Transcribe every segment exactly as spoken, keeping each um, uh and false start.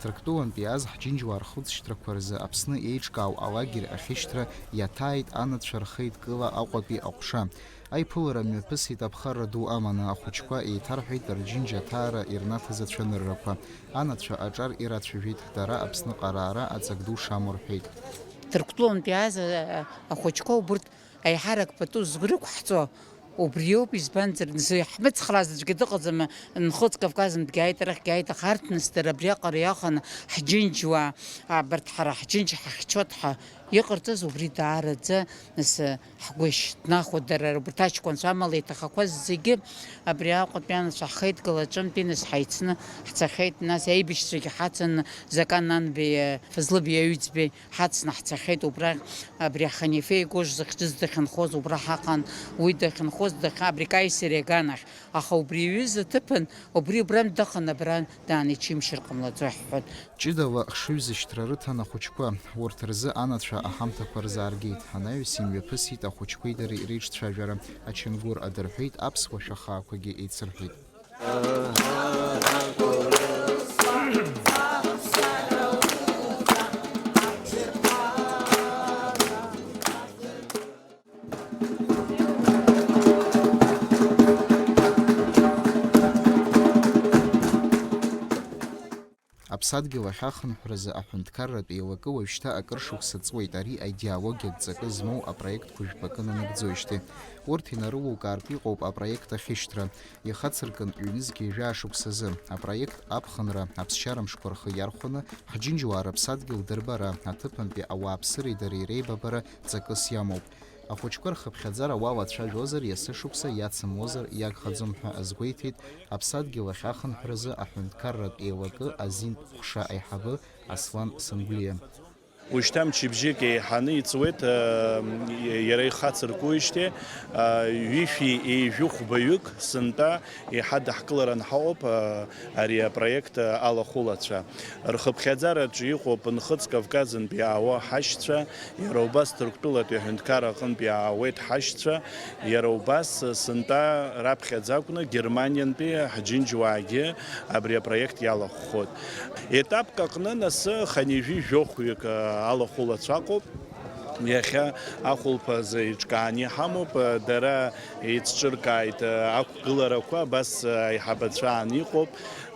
Ҭырқәтәылантә иааз ҳџьынџьуаа рхылҵшьҭрақәа рзы Аԥсны еиҿкаау алагер ахьышьҭра иаҭааит анацәа рхеидкыла Аҟәатәи аҟәша. Аиԥылара мҩаԥысит аԥхарра ду аманы, ахәыҷқәа еиҭарҳәеит рџьынџь аҭаара ирнаҭаз ацәаныррақәа. Анацәа аҿар ирацәажәеит, дара Аԥсныҟа раара аҵак ду шамоу рҳәеит. Ҭырқәтәылантә иааз, а, ахәыҷқәа убырҭ аиҳарак пату зрықәҳҵо убриоуп, избанзар, нас иаҳмыцхрааз аӡәгьы дыҟаӡам, Нхыҵ Кавказынтәгьы ааит, арахьгьы ааит, аха арҭ нас дара абриаҟара иаханы ҳџьынџьуаа, абарҭ ҳара ҳџьынџь ҳахьчоит ҳәа иҟарҵаз убри даараӡа, нас, ҳгәы ишьҭнахуеит дара, убарҭ аҷкәынцәа, амала иҭахақәаз зегьы абри Аҟәатәи анацәа ҳхеидкыла аҿынтәи нас ҳаицны ҳцахьеит, нас аибашьцәагьы ҳацын, Закан Нанбеи, Фазлыбеи аҩӡбеи ҳацны ҳцахьеит убрахь, абри аҳанифе игәыжь зыхьӡыз дахьынхоз убра ҳаҟан, уи дахьынхоз дахьа-, абри Каисери аганахь, аха убри иҩыза ҭыԥын, убри убрантә даханы абра дааны иҽимшьыр ҟамлаӡои ҳҳәоит. Ҷыдала хшыҩзышьҭра рыҭан ахәыҷқәа, урҭ рзы анацәа аҳамҭақәа рзааргеит, анаҩс имҩаԥысит ахәыҷқәеи дареи реиҿцәажәара, ачынгәыр адырҳәеит, аԥсуа шәахаақәагьы еицырҳәеит. Аԥсадгьыл ахь ахынҳәразы аҳәынҭқарратә еилакы уажәшьҭа акыр шықәса ҵуеит, ари аидеологиатә ҵакы змоу апроектқәа жәпакы нанагӡоижьҭеи. Урҭ инарылукаартә иҟоуп апроект ахьышьҭра. Ихацыркын ҩнызқьи жәаа шықәсазы. Апроект аԥхынра, аԥсшьара мшқәа рхы иархәаны, ҳџьынџьуаа рыԥсадгьыл дырбара, аҭыԥантәи ауааԥсыреи дареи реибабара ҵакыс иамоуп. Ахәыҷқәа рхыԥхьаӡара уалацәажәозар, есышықәса иацымлозар иагхаӡом ҳәа азгәеиҭеит Аԥсадгьыл ахь ахынҳәразы аҳәынҭқарратә еилакы азинтә ҟәша аиҳабы Аслан Сангәлиа. Ушьҭа мчыбжьык еиҳаны иҵуеит, э, иара ихацыркуижьҭеи, э, ҩышәи еижәыхәбаҩык сынтәа еиҳа даҳкыларан ҳаҟоуп, э, ари апроект алахәылацәа. Рхыԥхьаӡараҿы иҟоуп Нхыҵ Кавказынтә иаауа ҳашьцәа, иара убас Ҭырқәтәылатәи аҳәынҭқарра аҟынтә иаауеит ҳашьцәа, иара убас сынтәа раԥхьаӡа акәны Германиантәи ҳџьынџьуаагьы абри апроект иалахәхоит. Етапк аҟны нас хынҩажәи жәохәҩык алахәылацәа ыҟоуп. Иахьа ахәылԥазы еиҿкааны иҳамоуп, дара еицҿыркааит ақәгыларақәа, абас аиҳабацәа аан иҟоуп.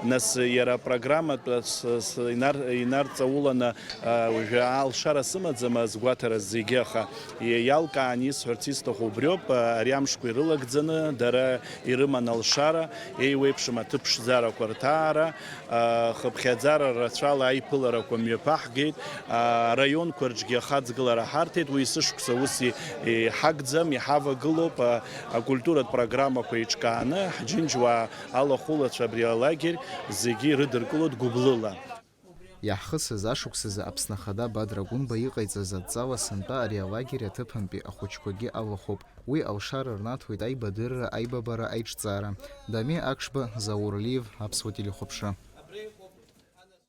Нас иара апрограмматә с-, с-, инар-, инарҵауланы, а, уажәы алшара сымаӡам азгәаҭара зегьы, аха и-, иалкааны исҳәарц исҭаху убриоуп, а, ари амшқәа ирылагӡаны дара ирыман алшара, еиуеиԥшым аҭыԥ ԥшӡарақәа рҭаара, а, хыԥхьаӡара рацәала аиԥыларақәа мҩаԥаҳгеит, а, араионқәа рҿгьы ахаҵгылара ҳарҭеит, уи есышықәса ус и-, иҳагӡам, иҳавагылоуп, а, акультуратә программақәа еиҿкааны, ҳџьынџьуаа алахәылацәа абри алагер зегьы ирыдыркылоит гәыблыла. Иаҳхысыз ашықәсазы Аԥсны Ахада Бадра Гәынба иҟаиҵаз адҵала сынтәа ари алагер аҭыԥантәи ахәыҷқәагьы алахәуп. Уи алшара рнаҭоит аибадырра, аибабара, аиҿҵаара. Дамир Акшба, Заур Лиев, Аԥсуа телехәаԥшра.